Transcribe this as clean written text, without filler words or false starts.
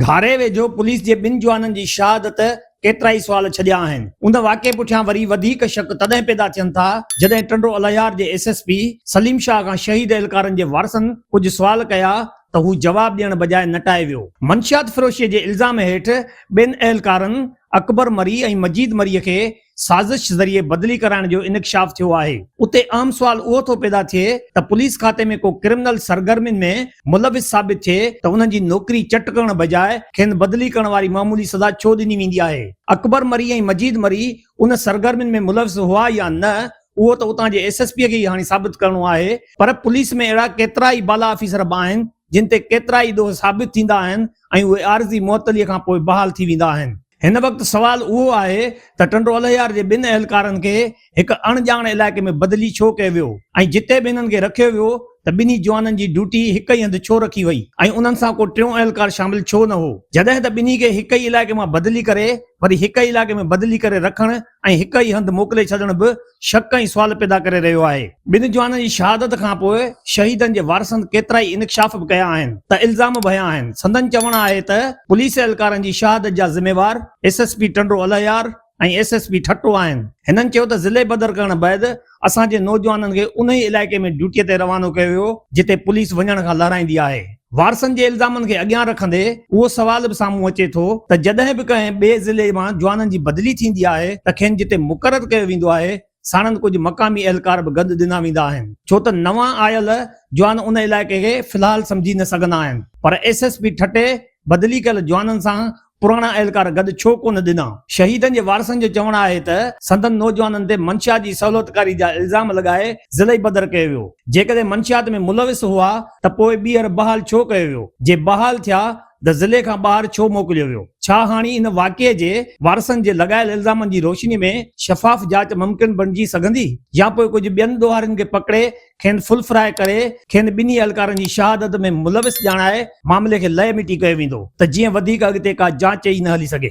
گهاري ويجهو پوليس جي ٻن جوانن جي شهادت ڪيترائي سوال ڇڏيا آهن. ان واقعي پٺيان وري وڌيڪ شڪ تڏهن پيدا ٿين ٿا جڏهن ٽنڊو الهيار جي S S P Saleem Shah کان شهيد اهلڪارن جي وارثن ڪجهه سوال ڪيا ته هو جواب ڏيڻ بجاء نٽائي ويو. منشيات فروشي جي الزام هيٺ ٻن اهلڪارن اڪبر مري ۽ مجيد مري کي سازش ذريعي بدلي ڪرائڻ جو انڪشاف ٿيو آهي. اتي اهم سوال اهو ٿو پيدا ٿئي ته پوليس کاتي ۾ ڪو ڪرمنل سرگرمين ۾ ملوث ثابت ٿئي ته انهن جي نوڪري چٽ ڪرڻ بجاء کين بدلي ڪرڻ واري معمولي سزا ڇو ڏني ويندي آهي؟ اڪبر مري ۽ مجيد مري ان سرگرمين ۾ ملوث هئا يا نه اهو ته اتان جي ايس ايس پي کي ئي هاڻي ثابت ڪرڻو آهي پر پوليس ۾ اهڙا ڪيترائي بالا آفيسر به آهن جن تي ڪيترائي ڏوهه ثابت ٿيندا آهن ۽ اهي عارضي معطلي کان پوء بحال ٿي ويندا آهن. هن وقت سوال اهو آهي ته ٽنڊو الهيار جي ٻن اهلڪارن کي هڪ اڻڄاڻ علائقي ۾ بدلي ڇو ڪيو ويو ۽ جتي به هنن کي رکيو ويو ته ٻنهي جوانن جي ڊيوٽي هڪ ئي هنڌ ڇو رکي وئي ۽ انهن سان ڪو ٽيون اهلڪار شامل ڇو نه هو؟ جڏهن ته ٻنهي کي هڪ ئي علائقي مان بدلي ڪري وري هڪ ئي علائقي ۾ بدلي ڪري رکڻ ۽ هڪ ئي هنڌ موڪلي ڇڏڻ به شڪ ۽ سوال پيدا ڪري رهيو آهي. ٻن جوانن جي شهادت کان پوء شهيدن جي وارثن ڪيترائي انڪشاف به ڪيا آهن ته الزام به هنيا آهن. سندن چوڻ آهي ته پوليس اهلڪارن جي شهادت جا ذميوار S S P Tando Allahyar ۽ S S P Thatta آهن. هنن چيو ته ضلعي بدر ڪرڻ بعد اسان جي نوجوانن کي انهي علائقي ۾ ڊيوٽي تي روانو ڪيو ويو جتي پوليس وڃڻ کان لهرائيندي آهي. وارثن جي الزامن کي اڳيان رکندي اهو سوال به سامهون اچي ٿو ته جڏهن به ڪنهن ٻئي ضلعي مان جوانن جي بدلي ٿيندي آهي ته کين جتي مقرر ڪيو ويندو آهي ساڻن ڪجهه مقامي اهلڪار به گڏ ڏنا ويندا آهن ڇو ته نوان آيل جوان ان علائقي کي في الحال سمجهي نه سگهندا آهن پر ايس ايس پي ٺٽي بدلي ڪيل جوانن سان پراڻا اهلڪار گڏ ڇو ڪونه ڏنا؟ شهيدن جي وارثن جو چوڻ آهي ته سندن نوجوانن تي منشيات جي سهولتڪاري جا الزام لڳائي ضلعي بدر ڪيو ويو، جيڪڏهن منشيات ۾ ملوث هئا ته پوء ٻيهر بحال ڇو ڪيو ويو، جي بحال ٿيا ته ضلعي کان ٻاهر ڇو موڪليو ويو؟ ڇا هاڻي ان واقعي جي وارثن جي لڳايل الزامن جي روشني ۾ شفاف جاچ ممڪن بڻجي سگهندي يا پوء ڪجهه ٻين ڏوهارين کي پڪڙي کين فل فرائي ڪري کين ٻنهي اهلڪارن جي شهادت ۾ ملوث ڄاڻائي معاملي کي لئه مٽي ڪيو ويندو ته جيئن وڌيڪ اڳتي ڪا جاچ ئي نه هلي سگهي.